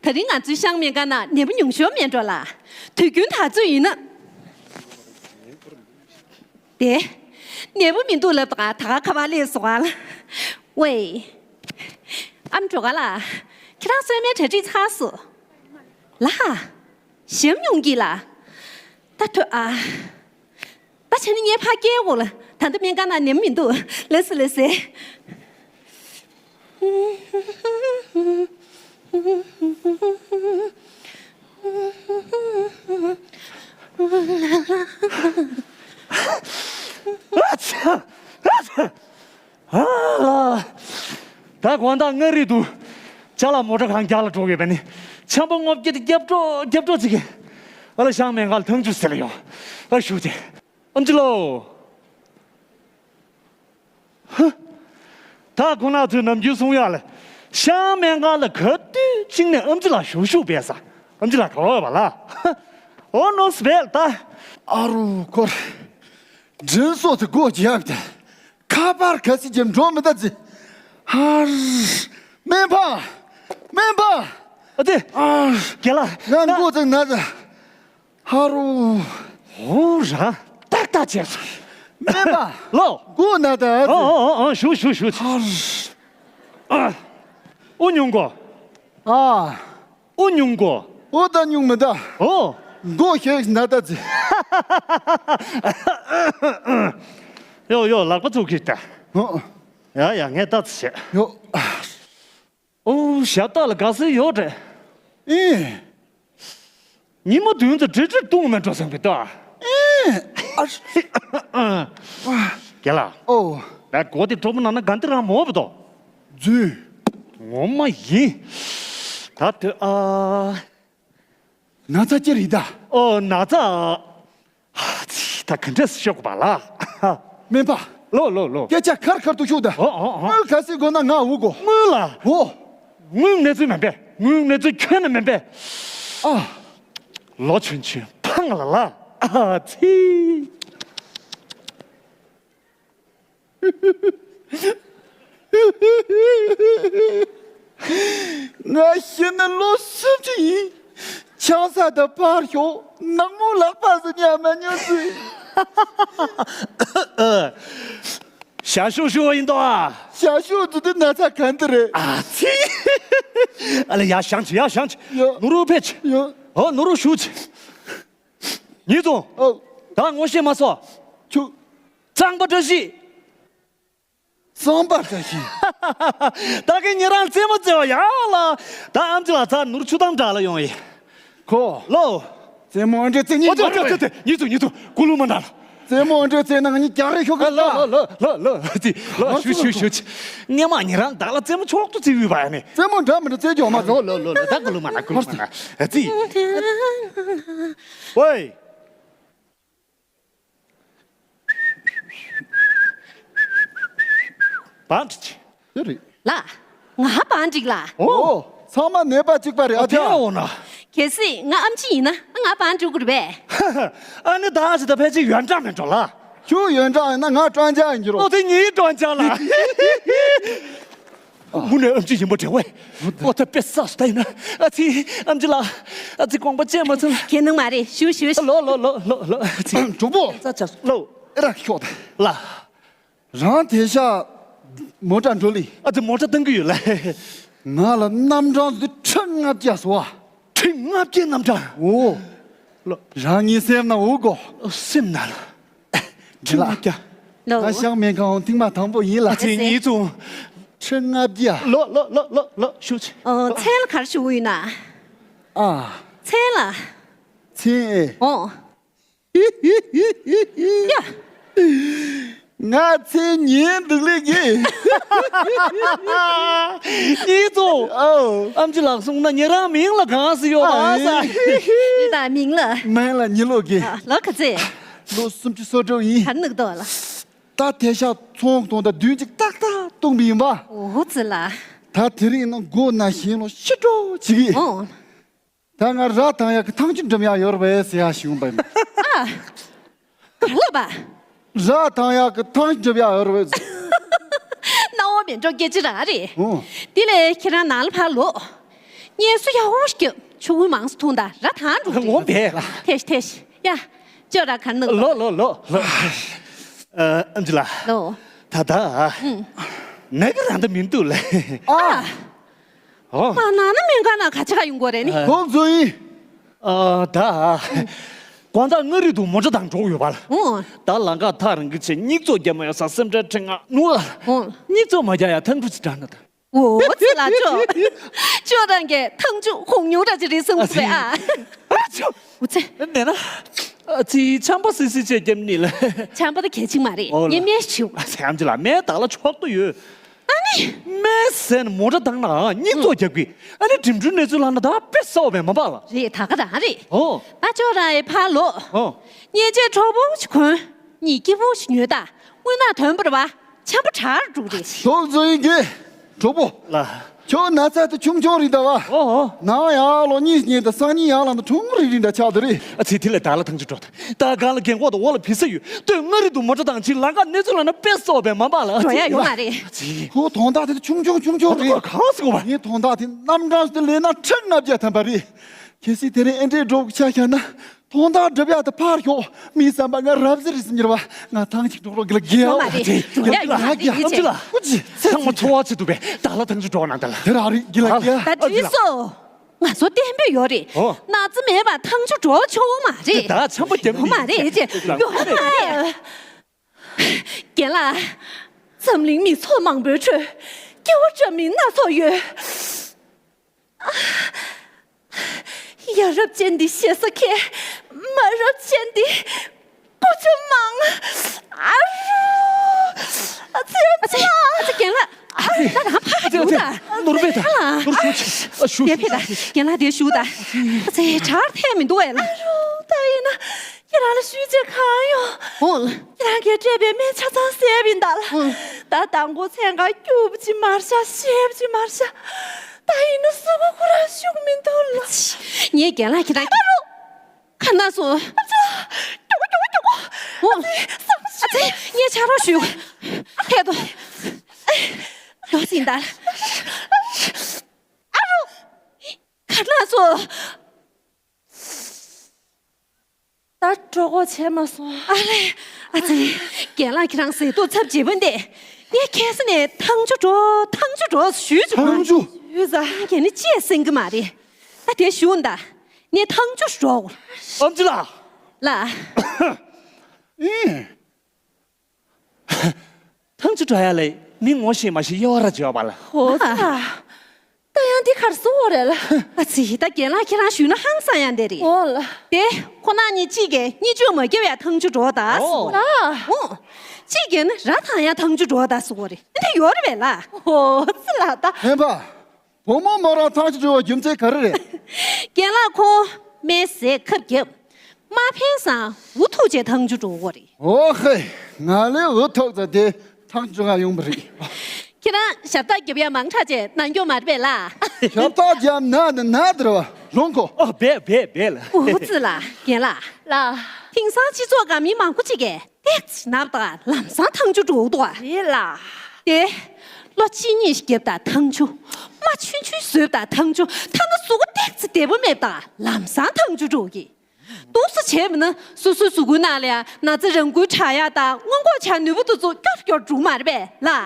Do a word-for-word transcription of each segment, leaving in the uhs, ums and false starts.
ད་རིང་ང་ཚོའི་ཤང་སྨན་ཁང་ན་ནད་པ་ཉུང་ཤོས་མེད་འགྲོ་ལ། དུས་རྒྱུན་ད་ཚོད་ཡིན་ན། དེ། ནད་པ་མི་འདུག་ལབ་དང་ད་ག་ཁ་པར་སླེབས་སོང་ཨ་ལ། ཝེ། ཨམ་གྲོ་ག་ལ། ཁྱེད་རང་གསོལ་མའི་གྲ་སྒྲིག་ཚར་སོང་། ལ། ཞིམ་ཡོང་གི་ལ། ད་ཐོས་ཨ། ད་བྱས་ན་ངས་ཕར་སྐྱེལ་དགོས་ལ། ད་ལྟ་སྨན་ཁང་ན་ནད་མི་འདུག་ལགས་སོ་ལགས་སོ། ཨ་ཚ། ཨ་ཚ། ཨ་ལ། ད་དགོང་དག་མངའ་རིས་དུ་ཅ་ལག་མོ་ཊ་གང་རྒྱག་ལ་འགྲོ་དགོས་པ་ནི། ཆམ་པ་ངོ་བརྒྱད་རྒྱབ་འགྲོ་རྒྱབ་འགྲོ་ཅིག་ཨ་ལ་ཤང་སྨན་ཁང་ལ་ཐང་ཆུ་ཟེར་ལ་ཡོང་། ཨ་ཞུ་ཅེ། ཨམ་ཆི་ལོ། ཧ། ད་ཁོ་ན་ཚོས་ནམ་རྒྱུན་གསུང་ཡག་ལ། ཤང་སྨན་ཁང་ལ་ག་དུས་ཅིག་ནས་ཨམ་ཆི་ལགས་ཞུགས་ཞུགས་པས་ས། ཨམ་ཆི་ལགས་ག་བ་བ་ལ། ཨོ་ནོ་སྦེལ་ད། ཨ་རུ་ཁོར། དྲིན་གཟོ་དེ་སྒོ་རྒྱབ་དེ། ཁ་པར་ག་སྲིད་ཀྱི་འགྲོ་མི་ལྟ་ཅི། ཧར། སྨན་པ། སྨན་པ། ཨ་ཙི། ཨར། རྒན་ལགས། ང་མགོ་ཙིག་ན་ཙ། ཧ་རུ། ཧུ་ར། ཏག་ཏག་བྱས་སོང་། སྨན་པ། ལོ། མགོ་ན་ཙ། ཨ་ཙི། ཨ་ཨ་ཨ་ཞུ་ཞུ་ཞུ། ཧར། ཨ། ཨུ་ཉུང་གོ། ཨ། ཨུ་ཉུང་གོ། ཨོ་ད་ཉུང་མི་ད། ཨོ། མགོ་ཤེག་ན་ད་ཙི། ཡོ་ཡོ་ལག་པ་ཚུགས་ཀྱི་ད། ཨོ། ཡ་ཡ་ངས་ད་ཙི་བྱས། ཡོ། ཨོ་ཞབས་ཏག་ལ་དགའ་སེ་ཡོད་རེད། ཨེ། ཉི་མ་བདུན་ཙམ་བྲེལ་བྲེལ་བཏུང་མེད་འགྲོ་བསམ་གི་ད། ཨེ། ཨ། རྒན་ལགས། ཨོ། ད་མགོ་དེ་གྲོགས་པོ་ན་ན་ག་འདི་རང་མོ་བ་དོ། རྫུན། ངོ་མ་ཡིན། ད་དེ་ཨ། ན་ཚ་ཅི་རེད་ད། ཨོ་ན་ཚ། ཧ་ཙི་ད་ག་འདྲས་ཤོག་པ་ལ། སྨན་པ། ལོ་ལོ་ལོ། སྐད་ཆ་ཁར་ཁར་དུ་ཤོག་ད། ཨོ་ཨོ་ཨོ། དངུལ་ག་སྲིད་དགོས་ན་ང་འུ་གོ། དངུལ་ལ། ཨོ། དངུལ་གནས་ཚུལ་མིན་པས། དངུལ་གནས་ཚུལ་ཁྱོན་ནས་མིན་པས། ཨ། ལོ་ཆུན་ཆུན་ཕངས་ལ་ལ། ཨ་ཙི། ང་ཤི་ནས་ལོ་སུམ་ཅུ་ཡིན། ཆང་ས་དང་ཕར་ཞོག་ནག་མོ་ལག་པ་ཟིན་ཡང་མ་ཉོ་ཟིན། ཞག་ཤུག་ཤུག་ཡིན་དོ་ཨ། ཞག་ཤུག་ཟིན་དུས་ན་ཚ་ག་འདི་རེད། ཨ་ཙི། ཨ་ལ་ཡ་ཞང་ཆི་ཡ་ཞང་ཆི། ཡོ། ནུ་རུ་ཕེ་ཆི། ཡོ། ཨོ་ནུ་རུ་ཤུ་ཆི། ཉི་ཙུང་། ཨོ། ད་ངོ་ཤེས་མ་སོང་། ཆུ། གཙང་པ་བཀྲ་ཤིས། གཙང་པ་བཀྲ་ཤིས། ད་གིན་ཉེ་རང་རྩེད་མོ་རྩེ་བ་ཡ་ལ། ད་ཨམ་ཅི་ལགས་ཚ་ནུར་ཆུ་དང་འདྲ་ལ་ཡོང་ཡི། ཁོ། ལོ། རྩེད་མོ་ཨ་འདྲས་རྩེ་ཉིན་ཨོ་ཙེ་ཙེ་ཙེ་ཉི་ཙུང་ཉི་ཙུང་ཀུ་ལུ་མ་འདྲ་ལ། རྩེད་མོ་ཨ་འདྲས་རྩེ་ན་ང་གཉིས་རྒྱག་རེས་ཤོག་གི་ལ། ལ་ལ་ལ་ལ་ལ་ཙི་ལ་ཤུ་ཤུ་ཤུ་ཅི། ངས་མ་ཉེ་རང་བདག་ལ་རྩེད་མོ་ཆོག་ཏུ་རྩེ་ཡོད་པ་ཡ་ནི། རྩེད་མོ་འདྲ་མི་འདྲ་རྩེ་རྒྱོག་མ་ཙོ། ལོ་ལོ་ལོ་ད་ཀུ་ལུ་མ་ན་ཀུ་ལུ་མ་ན་ཙི། ཝེ། བང་ཁྲིད། དེ་རེད། ལ། ང་བང་ཁྲིད་ལ། ཨོ། ཚང་མ་ནད་པ་གཅིག་པ་རེད་ཨ་ཅག་ཨོ་ན། གལ་སྲིད་ང་ཨམ་ཆི་ཡིན་ན་ང་བང་ཁྲིད་དགོས་རེད་པས། ཨ་ནི་ད་ཞི་ད་ཕལ་ཆེར་ཡོན་ཀྲང་མེད་འགྲོ་ལ། ཁྱོད་ཡོན་ཀྲང་ཡིན་ན་ང་ཀྲང་ཅང་ཡིན་གྱི་རོ། ཨོ་དེ་ཉིད་ཀྲང་ཅང་ལ། དངོས་གནས་ཨམ་ཆི་ཡིན་པ་དྲན་བས། ཨོ་ད་དཔེ་བསགས་སུ་ད་ཡིན་ན། ཨ་ཙི། ཨམ་ཆི་ལགས། ཨ་ཙི་དགོངས་པ་བཅད་མ་ཚུམ། ཁྱེད་ནང་མ་རེད་ཞུ་ཞུ་ཞུ། ལོ་ལོ་ལོ་ལོ་ལོ། ཨ་ཙི། གྲོགས་པོ། ཙ་ཙ་ལོ། ཨེ་ར་ཤོག་ད། ལ། རང་དེ་ཤ། མོ་ཊ་འགྲོ་ལི། ཨ་ཙི་མོ་ཊ་བཏང་གི་ཡོད་ལ། ང་ལ་རྣམ་གྲངས་འདི་ཁྲི་ལྔ་བརྒྱ་སོ། ཁྲི་ལྔ་བརྒྱའི་རྣམ་གྲངས། ཨོ། ལོ། རང་ཉིད་སེམས་ན་འུ་གོ། སེམས་ན་ལ། ཁྲི་ལྔ་བརྒྱ། ལོ། ང་ཞང་སྨན་ཁང་ཐེངས་མ་དང་པོ་ཡིན་ལ། ཨ་ཙི་ཉིད་ཚོ། ཁྲི་ལྔ་བརྒྱ། ལོ་ལོ་ལོ་ལོ་ལོ་ཤུ་ཆེ། ཨོ་མཚན་ལ་ག་རེ་ཞུ་གི་ཡོད་ན། ཨ། མཚན་ལ། མཚན་ཨེ། ཨོ། ཡ། ང་ཚེ་ཉིན་འདུག་ལེ་གི། ཉིད་ཚོ། ཨོ། ཨམ་ཆི་ལགས་གསུངས་ན་ཉེ་རང་མིང་ལ་གང་ཟེར་ཡོད་པ་ཨ་ས། ཡི་དྭགས་མིང་ལ། མིང་ལ་ཉི་ལོ་གི། ཨ། ལོ་ག་ཚེ། ལོ་སུམ་ཅུ་སོ་དྲུག་ཡིན། ག་རེ་ནུག་ཏོ་ལ། ད་དེ་ཤ་ཚོང་གཏོང་ད་བདུན་གཅིག་ཏག་ཏག་གཏོང་བ་ཡིན་པ། ཨོ་ཙི་ལ། ད་དེ་རིང་ན་མགོ་ན་ཞིང་ལོ་ཤི་འགྲོ་བྱེད་གི། ཨོ། ད་ང་ར་ཐང་ཡག་གི་ཐང་ཆུ་འགྲིམ་ཡག་ཡོད་རེད་པས་ཟེར་ཡག་ཞུ་བ་ཡིན། ཨ། ག་ལ་བ། ར་ཐང་ཡག་གི་ཐང་ཆུ་འགྲིམ་ཡག་ཡོད་རེད་པས། སྣང་བ་མེད་འགྲོ་སྐད་ཆ་རང་རེད། ཨོ། དེ་ལས་ཁྱེད་རང་ནང་ལ་ཕར་ལོག། གཉེན་སུ་ཡག་པོ་ཞིག་རྒྱབ། ཆུ་ཁུང་མང་སུ་འཐུང་དང་། ར་ཐང་འགྲོ་འོང་བས་ལ། ཐེ་ཤི་ཐེ་ཤི་ཡ། ཅོ་ར་གར་ནང་ལོ་ལོ་ལོ་ལོ། ཨ་ཨམ་ཅི་ལགས། ལོ། ད་ད། ཨུ། ནག་གི་རང་ད་མི་འདུག་ལ། ཨ། ཨོ། མ་ནང་ན་མི་འགའ་ན་ག་ཆ་ག་ཡོང་གོ་རེད་ནི། ཨ། ཁོང་ཚོ་ཡིན། ཨ་ད། དགོང་དག་མངའ་རིས་དུ་མོ་ཊ་དང་འགྲོ་ཡོད་པ་ལ། ཨོ། ད་ལམ་ཁ་ཐག་རིང་གི་ཆེད་སྙིགས་ཚོགས་རྒྱབ་མ་ཡོང་ས་སེམས་ཁྲལ་ཁྲི་ང་ནུ་ཨ། ཨོ། སྙིགས་ཚོགས་མ་རྒྱག་ཡ་ཐང་ཕུ་ཅི་དྲག་ན་ད། འོ་ཙི་ལ་ཅོ། ཅོ་རང་གི་ཐང་ཆུ་ཧོང་ཉུང་ར་ཅི་རེད་སོང་ཟེར་ཨ། ཨ་ཅོ། འུ་ཚེ། ནས་ན། ཨ་ཙི་ཆམ་པ་སི་སི་བྱས་རྒྱབ་ནི་ལ། ཆམ་པ་ད་གལ་ཆེན་མ་རེད། ཨོ་ལ། ངས་སྨན་ཞིག་བྱུང་། ཨ་ཙི་ཨམ་ཅི་ལགས་སྨན་བདག་ལ་ཆོག་ཏུ་ཡོད། ཨ་ནི། སྨན་ཟས་ནི་མོ་ཊ་བཏང་ན་སྙིགས་ཚོགས་རྒྱག་གི། ཨ་ནི་འགྲིམ་འགྲུལ་གནས་ཚུལ་ལ་ན་ད་དཔེ་གསལ་བ་བས་མ་པ་ལ། རེད་ད་ག་རང་རེད། ཨོ། ད་ཅོ་རང་ཨེ་ཕར་ལོག་ཨོ། ཉེ་ཆའི་གྲོགས་པོ་ཞིག་གོན། གཉིས་སྐྱིད་པོ་ཞིག་ཉོས་ད། དངུལ་ནག་དོན་པར་བ། ཆམ་པ་དྲག་འགྲོ་རེད། ཐོག་བཟོ་ཡིན་གི། གྲོགས་པོ། ལ། ཁྱོད་ན་ཚ་དེ་ཆུང་ཆུང་རེད་ད་བ། ཨོ་ཨོ། ནང་ཡག་ལོ་གཉིས་ཉེ་ད་སང་ཉིན་ཡག་ལ་ད་ཁྲུང་རི་རི་འདྲ་ཆགས་དེ་རེད། ཨ་ཙི་དེ་ལས་ད་ལ་ཐང་ཆུ་འགྲོ་ད། ད་གང་ལ་རྒན་གོག་ད་འོག་ལ་བི་ས་ཡོད། སྟོད་མངའ་རིས་དུ་མོ་ཊ་དང་ཅིག་ལམ་ཁ་གནས་ཚུལ་ལ་ན་དཔེ་གསལ་བས་མ་པ་ལ། འགྲོ་ཡ་ཡོད་མ་རེད། ཨ་ཙི། ཁོ་དོན་དག་དེ་ཆུང་ཆུང་ཆུང་ཆུང་རེད། ཁོ་གང་སོང་བ། ངའི་དོན་དག་དེ་གནམ་གྲངས་སུ་ལས་ན་ཁྲི་ལྔ་བརྒྱ་ཐམ་པ་རེད། གལ་སྲིད་དེ་རིང་ཨེ་འདྲའི་འགྲོ་ཆ་ཤར་ན། དོན་དག་སྒྲུབ་ཡག་དེ་ཕར་ཞོག་མིའི་བསམ་པ་ང་རབ་ཟེར་རེ་སུ་གཉེར་བ། ང་ཐང་ཅིག་འགྲོ་རོགས་གི་ལ་རྒྱལ་ཡོད་མ་རེད། འགྲོ་ཡ་ཡོད་མ་རེད། ཨ་ཅི་ལ། ཨུ་ཅི། ཚང་མ་འཚོ་བ་ཆེ་འདུག་པས་ད་ལ་ཐང་ཅིག་འགྲོ་ན་ད་ལ། དེ་ར་རེད་རྒྱལ་ལ་རྒྱལ། ད་དུས་སོ། ང་ཚོ་བརྟན་པོ་ཡོད་རེད། ཨོ། ན་ཚ་མེད་པ་ཐང་ཆུ་འགྲོ་ཆོག་མ་རེད། ད་ཆམ་པ་རྒྱབ་ཡོད་མ་རེད་ཅེ་ཡོད་མ་རེད། རྒན་ལགས། འཛམ་གླིང་མི་ཚོགས་མང་པོའི་ཁྲོད་སྐྱེ་བོ་འདྲ་མིན་སྣ་ཚོགས་ཡོད། ཡ་རབས་ཅན་འདི་ཞེ་ས་མཁས། མ་རབས་ཅན་འདི་ཀུ་ཅོ་མང་། ཨ་རུ། ཨ་ཙི་ཨ་ཙི་ཨ་ཙི་རྒན་ལགས། ཨ་ཙི་ད་རང་ཕ་ཨ་ཙི་ཨ་ཙི་ཡོད་ད། ནོར་བས་ད་ཨ་ནོར་ཞུ་ཨ་ཞུ་ཞུ་ཞུ་ཞུ། རྒན་ལགས་དེ་ཞུ་ད། ཨ་ཙི་གྲར་ཐད་མི་འདུག་ཨེ་ལ། ཨ་རུ་ད་ཡིན་ན། ཁྱེད་རང་ལ་ཞུས་བྱས་གང་ཡོང་། འོང་། ཁྱེད་རང་གིས་སྤྲད་པའི་སྨན་ཆ་ཚང་བཟས་པ་ཡིན་ད་ལ། འོང་། ད་དང་པོ་མཚན་གང་སྐྱུར་པོ་ཅིག་མར་ཤ་ཤེལ་པོ་ཅིག་མར་ཤ། ད་ཡིན་ན་གཟུགས་པོ་ཁོ་རང་ཤུགས་མི་འདུག་ལ། ངས་རྒན་ལགས་ཁྱེད་རང་གི་ཁ་ན་སོང་། ཨ་ཙི། མགྱོགས་པོ་མགྱོགས་པོ་མགྱོགས་པོ། འོང་། ཨ་ཙི། ཨ་ཙི། ངས་ཕྱག་རོགས་ཞུ། ཧད་དོ། མགྱོགས་ཟིན་ད་ལ། ཨ་རུ། ཁ་ན་སོང་། ད་གྲོད་ཁོག་བྱས་མ་སོང་། ཨ་ལེ། ཨ་ཙི། རྒན་ལགས་ཁྱེད་རང་ཟས་ཐོག་ཚབ་བྱེད་པོ་འདི། ངས་ཁ་སང་ནས་ཐང་ཆུ་འགྲོ་ཐང་ཆུ་འགྲོ་ཞུས་བྱུང་། ཐང་ཆུ། ཞུས་ཙང་ཁྱེད་ནི་ཅི་ཡང་གསན་གི་མ་རེད། ད་དེ་ཞུ་ད། ངས་ཐང་ཆུ་འགྲོ། ཨམ་ཅི་ལགས། ལགས། ཨེ། ཐང་ཆུ་འགྲོ་ཡ་ལས་མི་ངོ་ཤེས་མ་ཤེས་དབྱེ་བ་ར་བྱེད་པ་ལ། ཧོ་ཙི། ད་ཡང་འདི་གར་སོང་བ་རེད་ལ། ཨ་ཙི། ད་རྒན་ལགས་ཁྱེད་རང་ཞུས་ན་ཧང་སང་ཡ་འདི་རེད། འོ་ལ། དེ་ཁོ་ན་གཉིས་གཅིག་གིས་གཉིས་ཆུ་མ་རྒྱབ་ཡ་ཐང་ཆུ་འགྲོ་ད་ཟེར་བ་རེད། ཨོ། གཅིག་གིས་ནི་ར་ཐང་ཡ་ཐང་ཆུ་འགྲོ་ད་ཟེར་བ་རེད། འདི་ཡོད་རེད་པས་ལ། ཧོ་ཙི་ལ་ད། ཕན་པ། བུ་མོ་མོ་རང་ཐང་ཆུ་འགྲོ་བའི་རྒྱུ་མཚན་ག་རེ་རེད། རྒན་ལགས་ཁོང་སྨན་ཟས་ཁབ་བརྒྱབ། མ་ཕན་སང་འུ་ཐུག་བྱས་ཐང་ཆུ་འགྲོ་དགོས་རེད། ཨོ་ཧེ། ང་ལས་འུ་ཐུག་ཙ་དེ་ཐང་ཆུ་ག་ཡོང་པ་རེད། ཁྱེད་རང་ཞབས་ཐག་རྒྱབ་ཡ་མང་དྲགས་བྱས་ནང་སྐྱོ་མ་རེད་པས་ལ། ཞབས་ཐག་རྒྱབ་ན་ནི་ན་དེར་བ་ལོང་གོ། ཨོ་བས་བས་བས་ལ། འུ་ཙི་ལ་རྒན་ལགས། ལ། དེང་སང་སྤྱི་ཚོགས་ག་མི་མང་པོ་ཅིག་གིས་ཏེག་ཙི་ནབ་དང་ལམ་སང་ཐང་ཆུ་འགྲོ་འདུག་བ། རེད་ལ། དེ། ལོ་གཅིག་གཉིས་ཤིག་རྒྱབ་དང་ཐང་ཆུ། མ་ཆུན་ཆུན་བཟོས་དང་ཐང་ཆུ། ཐ་ན་གཟུགས་པོ་ཏེག་ཙི་བདེ་པོ་མེད་དང་ལམ་སང་ཐང་ཆུ་འགྲོ་གི། འདུག་སེ་བྱས་མིན་ན་སོ་སོའི་གཟུགས་པོའི་ནང་ལ་ཡ་ན་ཚ་རང་འགུལ་དྲག་ཡ་དང་སྔོན་འགོག་བྱ་ནུས་པ་དེ་ཚོ་སྐྱོར་སྐྱོར་འགྲོ་མ་རེད་པས་ལ། ཨ།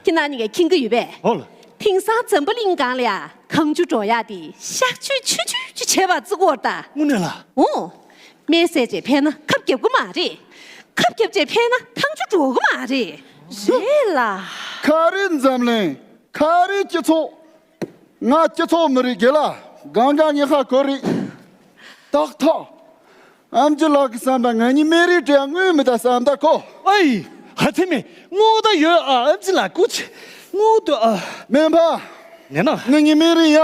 ཁྱེད་རང་གཉིས་ཀས་མཁྱེན་གི་ཡོད་པས། ཨོ་ལ། དེང་སང་འཛམ་བུ་གླིང་སྒང་ལ་ཡ་ཐང་ཆུ་འགྲོ་ཡ་དེ་གཤག་བཅོས་ཆུང་ཆུང་ཅིག་བྱས་པ་བརྩི་གི་ཡོད་ད། དངོས་གནས་ལ། འོ། སྨན་ཟས་བྱས་ཕན་ན་ཁབ་བརྒྱབ་གི་མ་རེད། ཁབ་བརྒྱབ་བྱས་ཕན་ན་ཐང་ཆུ་འགྲོ་གི་མ་རེད། རེད་ལ། ག་རེ་འཛམ་གླིང་། ག་རེ་སྤྱི་ཚོགས། ང་སྤྱི་ཚོགས་མི་རིགས་དགེ་ལ་གང་ག་ངས་ཧ་གོ་རེད། ཏག་ཏག་ཨམ་ཅི་ལགས་ཀྱི་བསམ་པ་ང་གཉིས་སྨན་རིན་སྤྲད་དངུལ་མི་ད་བསམ་ད་གོ། ཨའི། ཧ་ཚེ་མེ། དངུལ་ད་ཡོད་ཨ། ཨམ་ཅི་ལགས་སྐུ་ཆེ། དངུལ་ད་ཨ། སྨན་པ། ནས་ན། ང་གཉིས་སྨན་རིན་ཡ།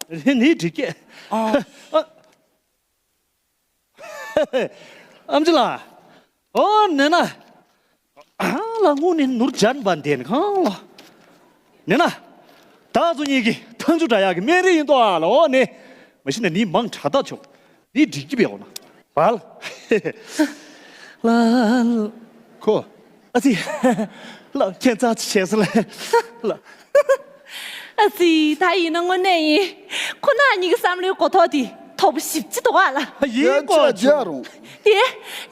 རེད་ནི་འགྲིག་གས། ཨ། ཨ། ཨམ་ཅི་ལགས། ཨོ་ནས་ན། ཨ་ལ་དངུལ་ནི་ནོར་འཇར་བ་འདན་གང་ལ། ནས་ན། ད་ཚོ་གཉིས་ཀྱི་ཐང་ཆུ་འདྲ་ཡག་གི་སྨན་རིན་ཡིན་ཏོ་ཨ་ལ་ཨོ་ནས། མ་གཞི་ནས་ནི་མང་དྲག་ད་ཆོག་ནི་འགྲིག་གི་བས་ཨོ་ན། བལ། ལ། ཁོ། ཨ་ཙི། ལ་ཁྱེད་ཚ་ཆེ་ས་ལ། ལ། ཨ་ཙི། ད་ཡིན་ན་དངོས་གནས་ཡིན། ཁོ་ན་གཉིས་ཀྱི་བསམ་བློའི་གོ་རྟོགས་དེ་མཐོ་པོ་ཞེ་པོ་ཅིག་འདུག་ག་ལགས། ཡིན་ཡ་གོ་ཅག་ཅག་རུང་། དེ་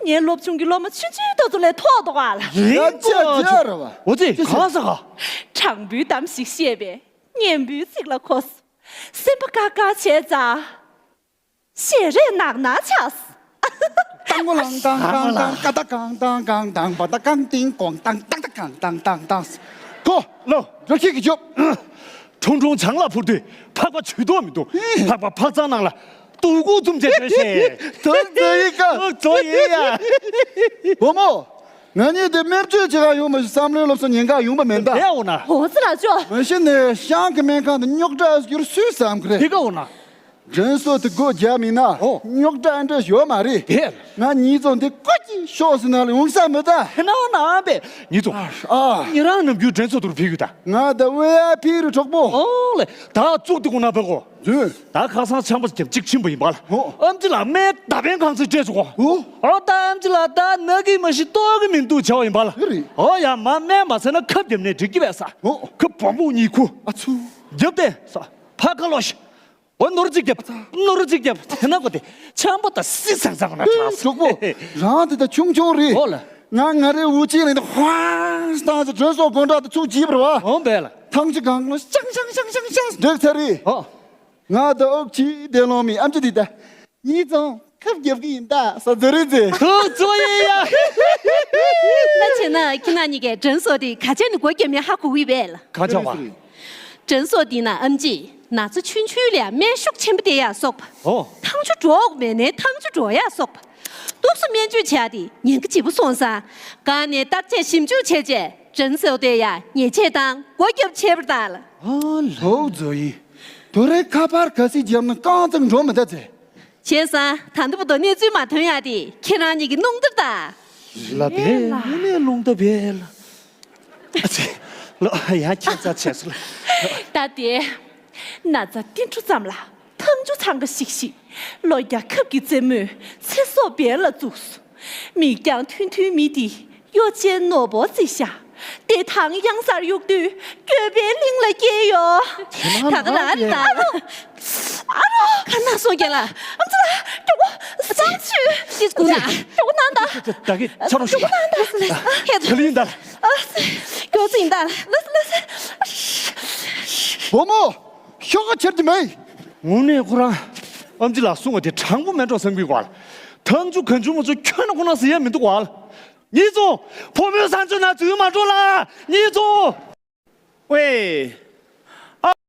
ངའི་སློབ་ཆུང་གི་སློབ་མ་ཆུང་ཆུང་དེ་ཚོ་ལས་མཐོ་འདུག་ག་ལགས། ཡིན་ཡ་གོ་ཅག་ཅག་ཅག་རུང་། འོ་ཙི། གང་ཟེར་ག་དྲང་པོའི་གཏམ་ཞིག་བཤད་པས་ངན་པོའི་ཚིག་ལ་གོ་སོང་། སེམས་པ་དཀར་དཀར་བྱས་ཙང་། ཞལ་རས་ནག་ནག་ཆགས། ཏང་གོ་ལང་ཏང་ཏང་ཏང་ཀ་ཏ་ཀང་ཏང་ཀང་ཏང་པ་ཏ་ཀང་ཏིང་ཀོང་ཏང་ཏག་ཏ་ཀང་ཏང་ཏང་ཏང་། ཀོ། ལོ། འགྲོ་ཁྱེད་ཀྱི་ཅོབ། ཁྲུང་ཁྲུང་བྱང་ལ་འཕུར་དུས་ཕག་པ་ཇུས་གཏོགས་མི་འདུག་ཕག་པ་ཕག་ཚང་ནང་ལ་སྡུག་གུ་འཛུམ་བྱས་སྡོད་ཤེས། དོན་དེ་ཡིན་ཀ། ཨོ་ཙོ་ཡིན་ཡ། བུ་མོ། ང་གཉིས་དེ་སྨན་བཅོས་བྱེད་ག་ཡོང་མ་ཤི་བསམ་བློའི་སློབ་གསོ་ཉན་ག་ཡོང་པ་མེད་ད། དེ་འོ་ན། འོ་ཙི་ལགས་ཅོ། མ་གཞི་ནས་ཤང་གི་སྨན་ཁང་དུ་རྙོག་དྲ་ཡོད་སུས་བསམ་གི་རེད། དེ་ག་འོ་ན། དྲན་གསོ་དེ་སྒོ་རྒྱག་མིན་ན། ཨོ། རྙོག་དྲ་འདྲ་ཡོད་མ་རེད། དེ། ང་གཉིས་ཚོ་འདི་ཀོ་ཅི་ཤོག་སི་ན་ལ་ཡོང་ས་མི་ད། ཧེ་ན་འོ་ན་ཨ་པེ། གཉིས་ཚོ། ཨ། ཉེ་རང་ནམ་རྒྱུན་དྲན་གསོ་དུར་ཕེབས་ཡོད་ད། ང་ད་ཝེ་ཨའི་ཕི་རུ་གྲོགས་པོ། ཨོ་ལེ། ད་བཙུགས་དེ་ཀུ་ན་པེ་གོ། ད་ཁ་སང་ཆམ་པ་རྒྱབ་གཅིག་ཕྱིན་པ་ཡིན་པ་ལ། ཨོ། ཨམ་ཅི་ལགས་སྨན་ད་ཕན་གང་ཚེ་སྤྲད་སོང་གོ། ཨོ། ཨོ་ད་ཨམ་ཅི་ལགས་ད་ན་གི་མ་ཤི་ཏོག་གི་མི་འདུག་བྱ་བ་ཡིན་པ་ལ། ཨེ་རེད། ཨོ་ཡ་མ་སྨན་མ་ཟས་ན་ཁབ་རྒྱབ་ནས་འགྲིག་གི་བས་ས། ཨོ། ཁབ་བོང་བུ་གཉིས་ཁུ། ཨ་ཚུ། རྒྱབ་སྟེ་ས། ཕ་ཁ་ལོ་ཤི། འོ་ནོར་གཅིག་རྒྱབ། ནོར་གཅིག་རྒྱབ། དེ་ན་གོ་དེ་ཆམ་པོ་ད་སི་ཟང་ཟང་ན་ཆགས། གྲོགས་པོ། རང་དེ་ད་ཆུང་ཆུང་རེད། ཨོ་ལ། ང་ང་རའི་འུ་ཅི་ལ་ཧང་སྟངས་སུ་དྲོད་སོགས་དགོན་གྲགས་དུ་ཚུགས་བྱིས་པར་བ། ཨོ་བས་ལ། ཐང་ཆུ་གང་ལོ་ཤང་ཤང་ཤང་ཤང་ཤང་འདྲེག་ཚར་རེད། ཨོ། ང་ད་ཨོག་ཆི་དེ་ལོང་མི་ཨམ་ཅི་དེ་ད། གཉིས་ཚང་ཁབ་རྒྱབ་གི་ཡིན་ད་ས་ཛོ་རི་ཛེ། ཁོ་ཚོ་ཡིན་ཡ། ད་བྱས་ན་ཁྱེད་རང་གཉིས་ཀས་དྲན་གསོ་དེ་ག་ཅན་ནས་སྒོ་རྒྱབ་མིན་ཧ་གོ་གི་བས་ལ། གང་ཆགས་པ། དྲན་གསོ་འདི་ན་ཨམ་ཅི་ན་ཚ་ཆུང་ཆུང་ལ་སྨན་ཤུགས་ཆེན་པོ་སྟེར་ཡག་སོགས་པ། ཨོ། ཐང་ཆུ་འགྲོ་དགོས་མེད་ནས་ཐང་ཆུ་འགྲོ་ཡག་སོགས་པ། ཏོག་ཙམ་སྨན་བཅོས་བྱས་ཏེ་ཉེན་ཁ་ཆེ་པོ་སོང་ཙང་། གང་ནས་བརྟག་དཔྱད་ཞིབ་འཇུག་བྱས་རྗེས་དྲན་གསོ་སྟེར་ཡག་ཉེས་ཆད་དང་སྒོ་རྒྱབ་བྱས་པར་གདའ་ལ། ཨོ་ལོ་ཛོ་ཡིན། དོ་རེ་ཁ་པར་ག་སི་རྒྱབ་ན་རྐང་ཙམ་འགྲོ་མི་ད་ཚེ། བྱས་ཙང་ད་འདི་བུ་དོ་གནས་ཚུལ་མ་ཐོན་ཡག་དེ་ཁྱེད་རང་གཉིས་ཀྱི་རླུང་རྟར་གདའ། ལ་དེ་ངུ་ནས་རླུང་རྟ་བེལ། ཨ་ཙི། ལོ་ཡང་ཁྱད་མཚར་བྱས་སོང་ལ། ད་དེ། ན་ཚ་ཏིལ་འབྲུ་ཙམ་ལ་ཐང་ཆུ་ཚང་ག་ཤིག་ཤིག་ལོ་རྒྱ་ཁབ་ཀྱི་རྩེ་མོས་ཚེ་སྲོག་སྦྱར་ལ་བཙུགས་སོ། མིག་རྒྱང་ཐུང་ཐུང་མི་དེ་གཡོ་ཅན་ནོར་བུ་བརྩི་ཤག་དེ་ཐང་གཡང་སར་གཡུག་དུས་འགྱོད་པའི་གླིང་ལ་སྐྱེས་ཡོད། ད་ག་རང་རེད་ད། ཨ་རོ། ཁ་ན་སོང་རྒྱ་ལ། ཨམ་ཙི་ལ། མགྱོགས་པོ། སང་ཆུ། ཤིས་ཀུ་ན། མགྱོགས་པོ་གནང་ད། ད་གི་ཆ་རོ་ཤོག་མགྱོགས་པོ་གནང་ད་ཟེར་ལེ། ཧེ་ད། ག་ལི་ཡིན་ད། ཨ་ཙི། མགྱོགས་ཙི་ཡིན་ད། ལ་ལ་ལ། བུ་མོ། ཤོག་ཁ་ཁྱེར་གྱི་མེད། དངོས་གནས་ཁོ་རང་། ཨམ་ཙི་ལ་གསུང་བ་དེ་དྲང་པོ་མེད་འགྲོ་བསམ་གྱི་བ་ལ། ཐང་ཆུ་གང་ཆུ་མ་ཆུ་ཁྱོད་ན་ཁོ་ན་ཟེར་ཡ་མི་འདུག་བ་ལ། གཉིས་ཚོ། བུ་མོའི་སང་ཆུ་ན་འཛུལ་མ་འགྲོ་ལ། གཉིས་ཚོ། ཝེ།